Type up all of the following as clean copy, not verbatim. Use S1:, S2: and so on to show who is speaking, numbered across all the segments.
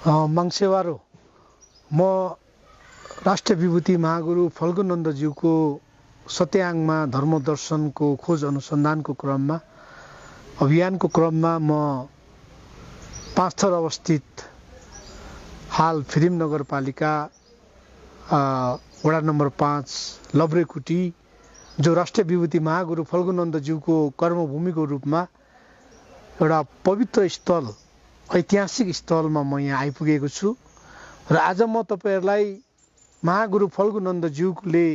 S1: मङ्सेवारो म राष्ट्रिय विभूति महागुरु फल्गुनन्दज्यूको सत्याङमा धर्मदर्शनको खोज अनुसन्धानको क्रममा अभियानको क्रममा म पाँचथर अवस्थित हाल फिरिम नगरपालिका वडा नम्बर 5 लब्रेकुटी जो राष्ट्रिय विभूति महागुरु फल्गुनन्दज्यूको कर्मभूमिको रूपमा एउटा पवित्र स्थल ऐतिहासिक स्थलमा म यहाँ आइपुगेको छु र आज म तपाईहरुलाई महागुरु फल्गुनन्दज्यूले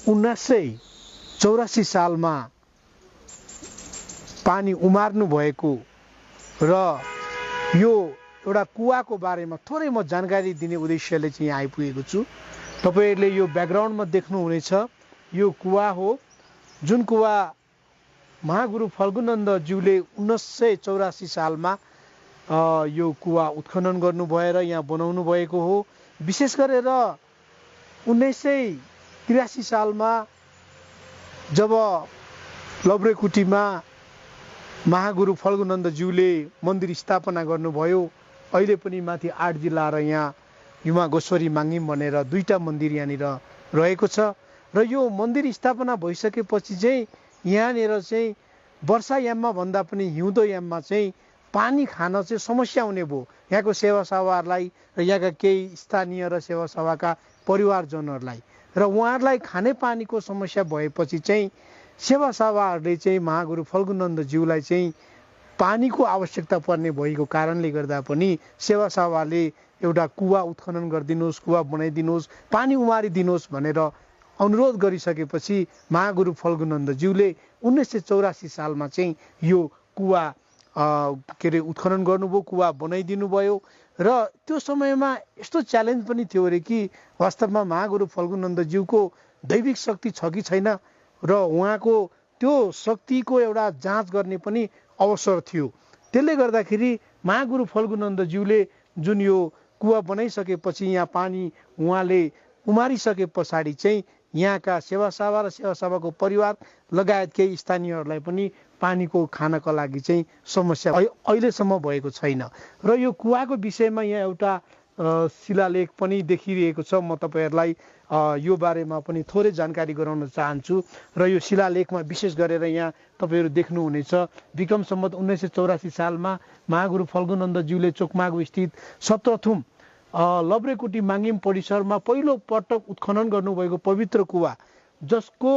S1: 1984 सालमा पानी उमार्नु भएको र यो एउटा कुवाको बारेमा थोरै म जानकारी दिने उद्देश्यले चाहिँ यहाँ आइपुगेको छु। तपाईहरुले यो ब्याकग्राउन्डमा देख्नु हुनेछ, यो कुवा हो जुन कुवा महागुरु फल्गुनन्दज्यूले 1984 सालमा यो कुवा उत्खनन गर्नु भएर यहाँ बनाउनु भएको हो। विशेष गरेर 1983 सालमा जब लब्रेकुटीमा महागुरु फल्गुनन्दज्यूले मन्दिर स्थापना गर्नुभयो, अहिले पनि माथि 8 जिल्ला र यहाँ युमा गोश्वरी माङ्गिम भनेर दुईटा मन्दिर यहाँनिर रहेको छ र यो मन्दिर स्थापना भइसकेपछि चाहिँ यहाँनिर चाहिँ वर्षायाममा भन्दा पनि हिउँदो याममा चाहिँ पानी खान चाहिँ समस्या हुने भयो यहाँको सेवासावाहरूलाई र यहाँका केही स्थानीय र सेवासावाका परिवारजनहरूलाई र उहाँहरूलाई खाने पानीको समस्या भएपछि चाहिँ सेवासावाहरूले चाहिँ महागुरु फल्गुनन्दज्यूलाई चाहिँ पानीको आवश्यकता पर्ने भएको कारणले गर्दा पनि सेवासावाले एउटा कुवा उत्खनन गरिदिनुहोस्, कुवा बनाइदिनुहोस्, पानी उमारिदिनुहोस् भनेर अनुरोध गरिसकेपछि महागुरु फल्गुनन्दज्यूले 1984 सालमा चाहिँ यो कुवा उत्खनन गर्नुभयो, कुवा बनाइदिनु भयो र त्यो समयमा यस्तो च्यालेन्ज पनि थियो रे कि वास्तवमा महागुरु फल्गुनन्दज्यूको दैविक शक्ति छ कि छैन र उहाँको त्यो शक्तिको एउटा जाँच गर्ने पनि अवसर थियो। त्यसले गर्दाखेरि महागुरु फल्गुनन्दज्यूले जुन यो कुवा बनाइसकेपछि यहाँ पानी उहाँले उमारिसके पछाडि चाहिँ यहाँका सेवासावा र सेवासावाको परिवार लगायत केही स्थानीयहरूलाई पनि पानीको खानको लागि चाहिँ समस्या अहिलेसम्म भएको छैन र यो कुवाको विषयमा यहाँ एउटा शिलालेख पनि देखिरहेको छ। म तपाईहरुलाई यो बारेमा पनि थोरै जानकारी गराउन चाहन्छु र यो शिलालेखमा विशेष गरेर यहाँ तपाईहरु देख्नुहुनेछ विक्रम सम्वत 1984 सालमा महागुरु फल्गुनन्दज्यूले चोकमागु स्थित 17 थुम लब्रेकुटी माङ्गिम परिसरमा पहिलो पटक उत्खनन गर्नुभएको पवित्र कुवा जसको